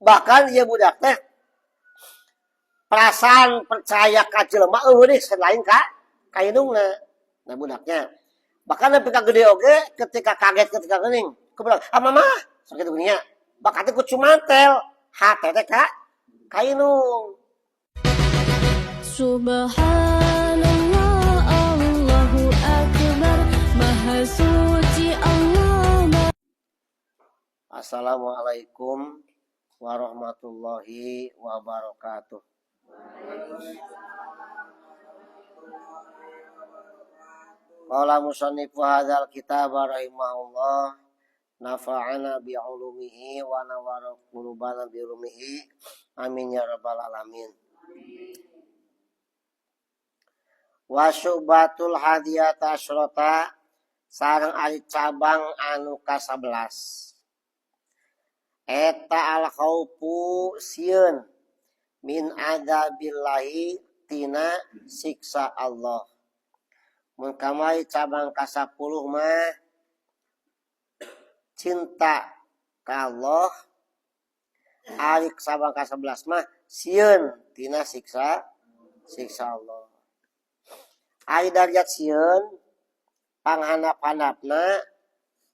Bahkan ieu budak teh perasaan percaya ka jelema euweuh deui selain ka indungna. Nah, budaknya. Bahkan nepi ka gede oge ketika kaget, ketika geuning, kumaha, "Ah, mama," sakitu geuning nya. Bakal teh ku cumantel hate teh ka indung. Subhanallah, Allahu Akbar, Maha Suci Allah. Assalamualaikum warahmatullahi wabarakatuh. Qala musannifu hadzal kitab rahimahullah, nafa'ana bi'ulumihi wa nawwara qulubana bi'ulumihi, amin ya rabbal alamin. Wa syu'batul hadiyata asyrata, sareng ari cabang anu ka-11 eta al khaufu sieun min adzabillahi tina siksa Allah. Mun kamari cabang ka-10 mah cinta ka Allah, ari cabang ka-11 mah sieun tina siksa Allah. Ari darajat sieun panghandap-handapna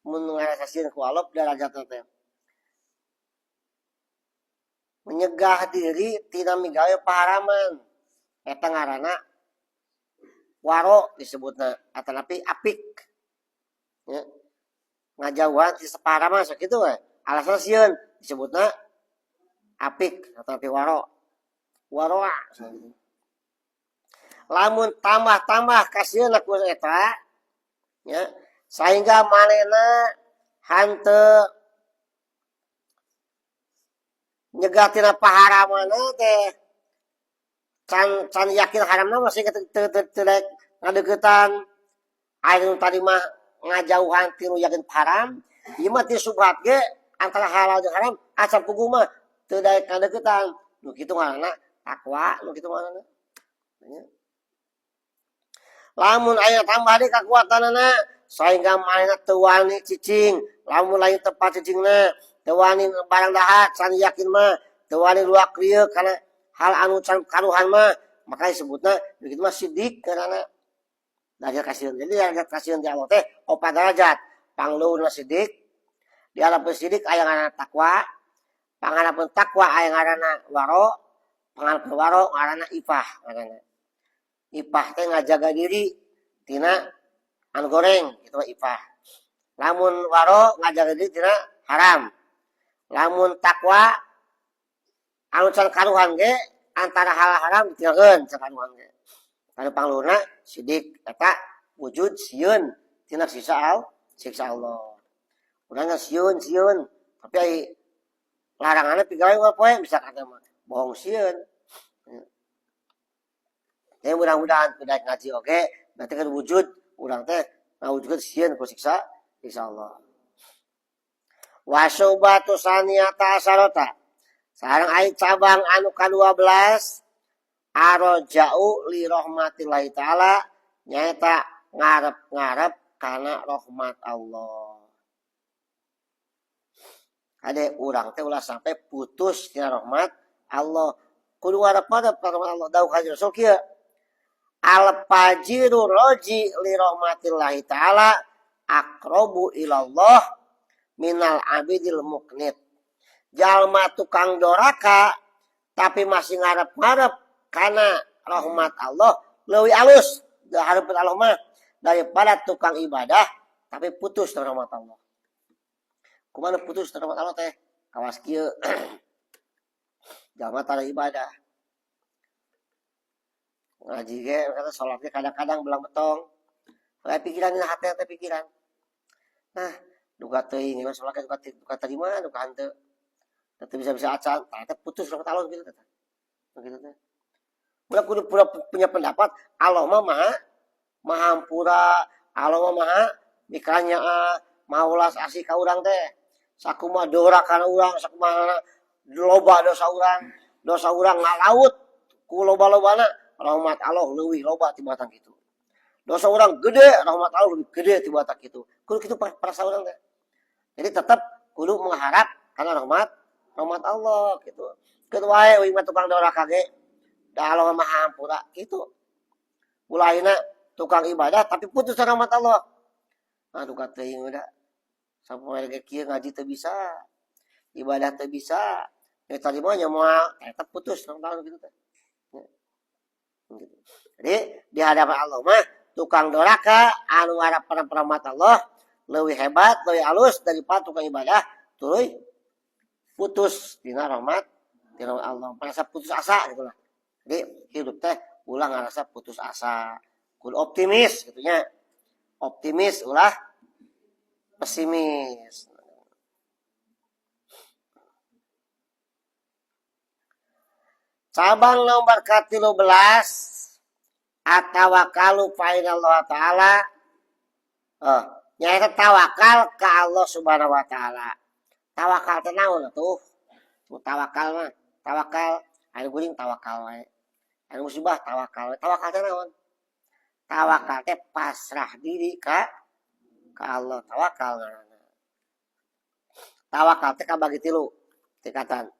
mun ngarasa sieun ku Allah, darajatna teh menyegah diri tina migawe paharaman, eta ngaranna waro disebutna atanapi apik ya. Ngajauhan ti sapaharaman sakitu we alasan sieun disebutna apik atanapi waro, waroa. Lamun tambah-tambah kasieun ku eta ya, sehingga manehna hanteu nyegah tina paharamana teh, can yakin haramna masih teu ngadeukeutan. Ari nu tadi mah ngajauhan ti nu yakin haram, ieu mah ti subhat ge antara halal jeung haram acan puguh mah teu daek ngadeukeutan. Nu kitu ngaranna takwa, nu kitu ngaranna. Lamun aya tambah deui kakuatanana sehingga manehna teu wani cicing, lamun lain tempat cicingna, teu wani barang dahar can yakin mah, teu wani luak lieuk kana hal anu can karuhan mah, maka disebutna begitu mah sidik ngaranna. Derajat kasieun. Jadi derajat kasieun di Allah teh opat derajat. Pangluhurna sidik, di hareupeun sidik aya ngaranna takwa, panghareupeun takwa aya ngaranna waro, panghareupeun waro ngaranna ifah ngaranna. Ifah teh ngajaga diri tina anu goreng, itu mah ifah. Lamun waro ngajaga diri tina haram. Lamun takwa anu can karuhan ge antara hal haram ditinggalkeun can karuhan ge. Anu pangluhurna sidik, eta wujud sieun tina siksa Allah. Urang sieun sieun tapi ai laranganna pigawe mah poe bisa kata mah bohong sieun. Ya mudah-mudahan kudu ngaji oge berarti kan wujud urang teh ngawujudkeun sieun ku siksa Allah. Wa syu'batu saniyata asarota, sareng ai cabang anu ka-12 aroja'u li rahmatillahi ta'ala, nyaeta ngarep-ngarep kana rahmat Allah. Kade urang teh ulah sampai putus tina rahmat Allah. Kudu ngarep-ngarep ka rahmat Allah. Dawuh Kanjeng Rasul kieu, al fajiru roji li rahmatillahi ta'ala aqrabu ilallah minal abidil muknit. Jalma tukang doraka tapi masih ngarep-ngarep kana rahmat Allah leuwih alus hareupeun Allah mah daripada tukang ibadah tapi putus dari rahmat Allah. Kumaha putus dari rahmat Allah teh? Kawas kieu. Jalma tara ibadah. Ngaji ge kata salat ge kadang-kadang belang betong. Kayak pikiran dina hate teh pikiran. Nah, duka teuing ieu salat duka terima duka henteu. Teu bisa-bisa acan, tah eta putus rahmat Allah gitu teh. Gitu teh. Udah kudu punya pendapat Allah mah maha mahampura, Allah mah maha mikanya maulas asih ka urang teh. Sakumaha dora kana urang, sakumaha loba dosa urang ngalaut ku loba-lobana, rahmat Allah leuwih loba tibatan kitu. Dosa urang gede, rahmat Allah lebih gede tibatan kitu. Kudu kitu perasaan urang teh. Jadi tetap kudu mengharap karena rahmat Rahmat Allah gitu. Keun wae uing mah tukang doraka ge da Allah mah hampura gitu. Ulah ayeuna tukang ibadah tapi putus rahmat Allah. Aduh, teuing udah sampai ge kieu, ngaji teu bisa, ibadah teu bisa, ya tadi mah nya moal eta putus tahun gitu teh. Ya. Gitu. Jadi di hadapan Allah mah tukang doraka anu harapan rahmat Allah lebih hebat, lebih halus daripada tukang ibadah tuluy putus dina rahmat, dina Allah, merasa putus asa gitu lah. Jadi hidup teh ulah ngerasa putus asa, kudu optimis gitu nya, optimis, ulah pesimis. Cabang nomor ke-13, at-tawakkalu Allah ta'ala. Oh, nyaeta tawakal ke Allah Subhanahu wa taala. Tawakal teh naon atuh? Tawakal mah, tawakal anu guring tawakal wae. Anu musibah tawakal. Tawakal teh naon? Tawakal teh pasrah diri ka Allah, tawakal ngaranna. Tawakal teh kabagi tilu tingkatan.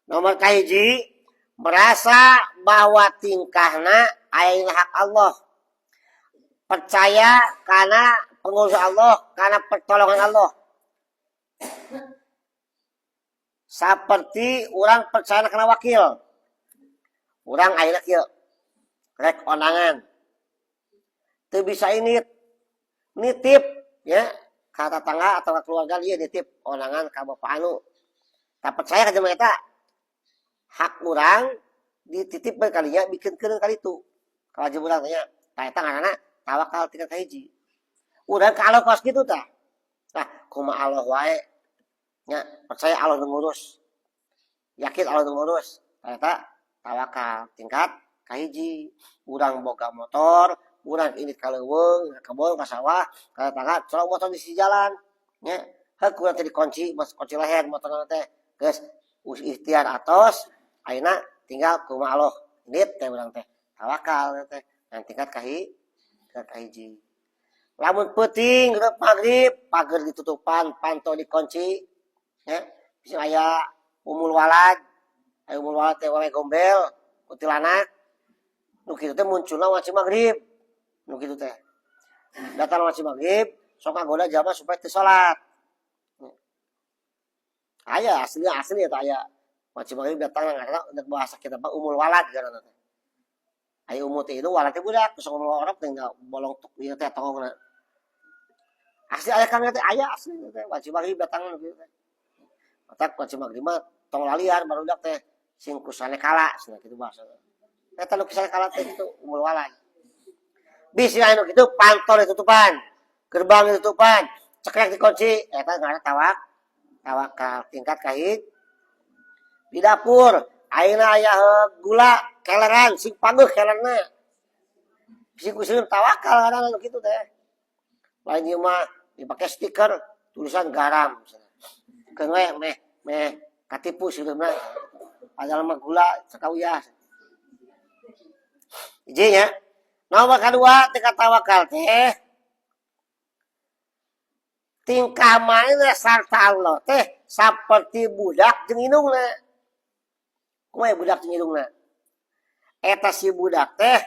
Nomor kahiji, merasa bahwa tingkahna aya hak Allah. Percaya karena pengurus Allah, karena pertolongan Allah. Seperti orang percaya karena wakil. Orang akhirnya kieu rek ondangan. Teu bisa ini nitip ya ka tetangga atau ke keluarga, dia nitip ondangan ka bapak anu. Tak percaya ka jelema eta, hak orang dititip kalinya bikin keureun kali itu. Kalau urang tanya, tah eta ngaranna tawakal tingkat kahiji. Urang ka Allah kos kitu tah. Nah, kumaha Allah wae nya, percaya Allah nu ngurus. Yakin Allah nu ngurus. Tah, eta tawakal tingkat kahiji. Urang boga motor, urang ini ka leuweung, ka kebon, ka sawah, ka tetangga, colok motor di sisi jalan nya. Heuk, urang teh dikunci, mas kunci leher motor teh. Geus ikhtiar atos, ayeuna tinggal kumaha Allah. Indit teh urang teh. Tawakal teh. Nah, tingkat kahiji. Lamun peuting rek maghrib, pagar ditutupan, panto dikunci, ya. Bisa aya umul walad, aya umul walad teh wae gombel, kuntilanak. Nu kitu teh munculna wanci maghrib. Nu kitu teh. Datang wanci maghrib, sok ngagoda jalma supaya teu salat. Aya asli, asli eta aya. Wanci maghrib datang ngaranna bahasa kita mah umul walad ngaranna teh. Aya umul teh itu, walad teh budak, sok umul orok teh bolong tuk ieu teh tongongna. Asli aya kang teh, aya asli teh wanci maghrib datang nu kitu teh. Matak wanci maghrib mah tong lalian barudak teh, sing kusane kala cenah kitu bahasana. Eta nu kusane kala teh itu umul walad. Bisi anu kitu pantol ditutupan, gerbang ditutupan, cekrek dikunci, eta ngaranna tawakal tingkat kahiji. Di dapur ayeuna aya gula keleran, sing panggeuh kelerna. Sing kusireun tawakal ngaranna nu kitu teh. Lain ieu mah dipake stiker tulisan garam misalnya. Keun we meh meh katipu sireumna. Padahal mah gula sakauyah. Hiji nya. Nomor kedua tingkat tawakal teh tingkah manehna sarta Allah teh seperti budak jeung indungna. Kumaha budak jeung indungna? Eta si budak teh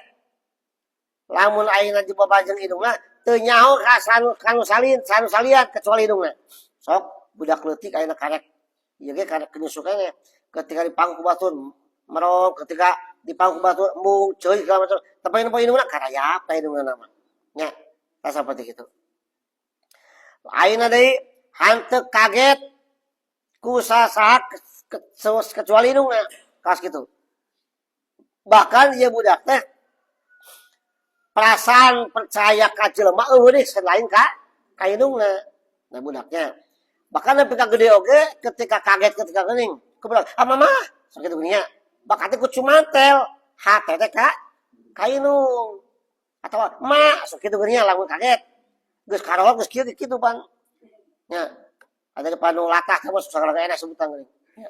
lamun ayeuna dibawa jeung indungna teu nyaho ka kanu salin, sanu salian kecuali indungna. Sok budak leutik ayeuna karek ieu ge karek nyusu keneh. Ketika dipangku batur merong, ketika dipangku batur embung, ceurik segala macam. Tapi nempo indungna karayap ka indungna mah. Nya, tah seperti kitu. Ayeuna deui hanteu kaget ku saha kecuali indungna, kaos kitu. Bahkan ieu budak teh perasaan percaya ka jelema euweuh deui selain ka indungna. Nah, budaknya. Bahkan nepi ka gede oge ketika kaget, ketika geuning, kebetulan, "Ah, mama," sakitu geuning nya. Bakal teh ku cumantel hate teh ka indung. Atau emak sakitu geuning nya lamun kaget. Geus karolok geus kieu kitu pan. Nya. Ada depan nu latah kamu segala enak sebutan geuning. Nya.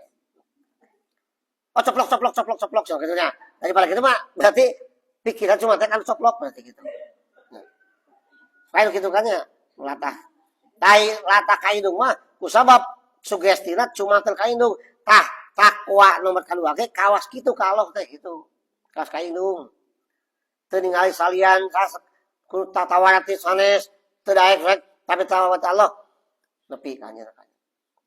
Oh, coplok coplok coplok coplok so kitu nya. Daripada kitu mah berarti pikiran cuma teh kan coplok berarti gitu. Nya. Lain kitu kan nya latah. Tai latah ka indung mah kusabab Sugestina cuma ka indung. Tah, takwa nomor kedua ge kawas kitu ka Allah teh gitu. Kawas ka indung. Teu ningali salian ku tatawaran ti sanes, teu daek rek, tapi tawakal Allah nepi ka anjeunna.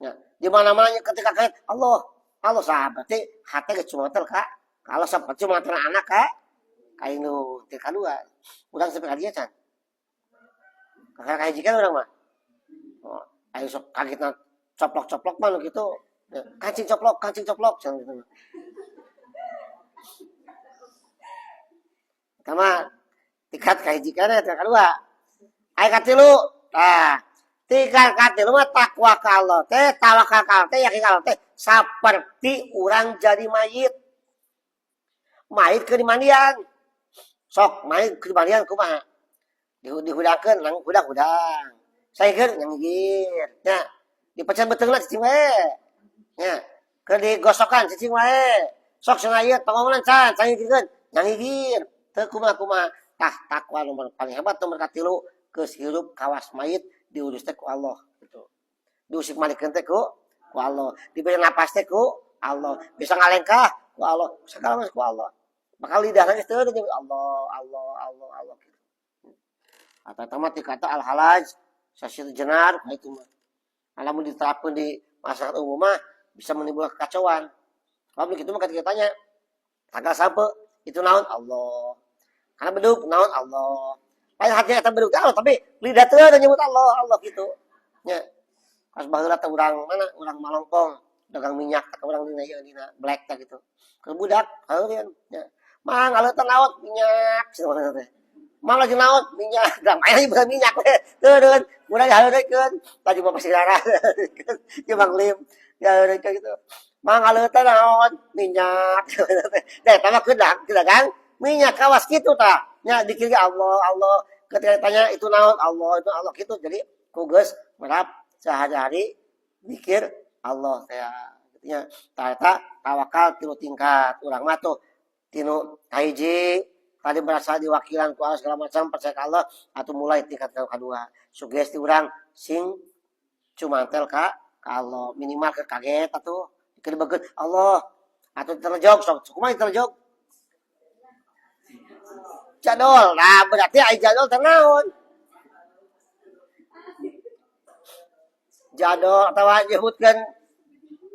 Ya, di mana-mana ketika kaget Allah, Allah sahabat berarti hati ge cuma ka kalau sampai cuma anak ka ka indung teh kadua. Urang sampai ka dieu can. Kakak kahiji kan urang mah. Oh, ayo sok kagetna coplok-coplok mah nu kitu. Ya, kancing coplok cenah gitu. Pertama tingkat kahiji kan tingkat kedua. Aya katilu. Tah, tingkat katilu mah takwa ka Allah teh, tawakal ka Allah teh, yakin ka Allah teh saperti urang jadi mayit. Mayit keur dimandian. Sok mayit keur dimandian kumaha? Dihudangkeun nang hudang-hudang. Saengkeun nyangigir. Nya, dipencet beuteungna cicing wae. Nya, keur digosokan cicing wae. Sok cenah ieu tongongna can sangigirkeun nyangigir. Teu kumaha-kumaha. Tah, takwa nomor paling hebat nomor katilu geus hirup kawas mayit diurus teh ku Allah gitu. Diusik malikeun teh ku Allah, diberi napas teh ku Allah, bisa ngalengkah ku Allah, segala macam ku Allah. Bakal lidah lagi teu nyebut Allah, Allah, Allah, Allah gitu. Atau eta mah kata al-halaj, sasir jenar itu mah. Lamun diterapkan di masyarakat umum mah bisa menimbulkan kekacauan. Kalau begitu mah ketika tanya, tanggal sampai itu naon Allah. Karena beduk naon Allah. Lain hati eta beduk Allah, tapi lidah teu nyebut Allah, Allah gitu. Nya. Pas baheula teh urang mana? Urang Malongkong, dagang minyak teh urang dina ieu dina black teh gitu. Ke budak heureun nya. Mang aleutan naon minyak cenah teh. Mang lagi naon minyak, da aya bukan minyak teh. Teu urang dihareureunkeun, tadi mah pasti darah. Jeung Bang Lim dihareureunkeun gitu. Mang aleutan naon minyak. Deh, eta mah keur dagang minyak kawas kitu tah. Nya dikir Allah, Allah. Ketika ditanya itu naon Allah, itu Allah gitu. Jadi ku geus merap sehari-hari mikir Allah teh. Nya tah eta tawakal tilu tingkat. Urang mah tuh tinu kahiji tadi merasa diwakilan ku Allah segala macam percaya ke Allah atau mulai tingkat kedua. Sugesti urang sing cumantel ka Allah minimal ke kaget atuh keur dibegeut Allah atau terjog sok kumaha terjog jadol. Nah, berarti ai jadol teh naon? Jadol atawa nyebutkeun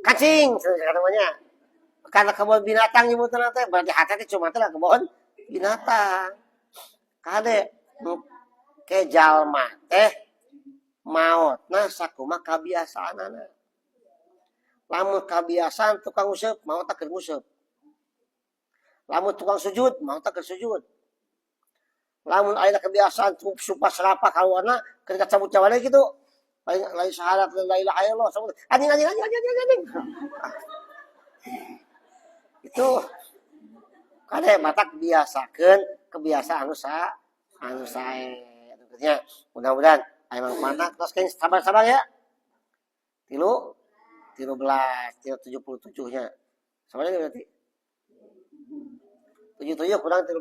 kancing namanya. Karena kebun binatang nyebutna teh berarti hati teh cuma teh kebun binatang. Kade ke jalma teh maotna sakumaha kabiasaanana. Lamun kabiasaan tukang nguseup maot keur nguseup. Lamun tukang sujud maot keur sujud. Lamun aya kebiasaan sumpah serapah kaluarna ketika cabut cawana gitu. Lain lain syahadat la ilaha illallah anjing anjing anjing anjing anjing. Itu kade matak biasakeun kebiasaan anu sae. Nya mudah-mudahan aya manfaatna. Terus kayaknya sabar-sabar ya. Tilu 13, tilu 77 nya. Sama aja berarti. 77 kurang 13.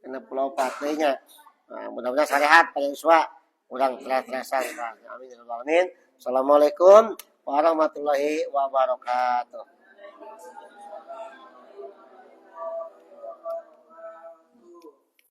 64 nya. Nah, mudah-mudahan sarehat pada yuswa. Urang teras-terasan. Amin ya rabbal alamin. Assalamualaikum warahmatullahi wabarakatuh.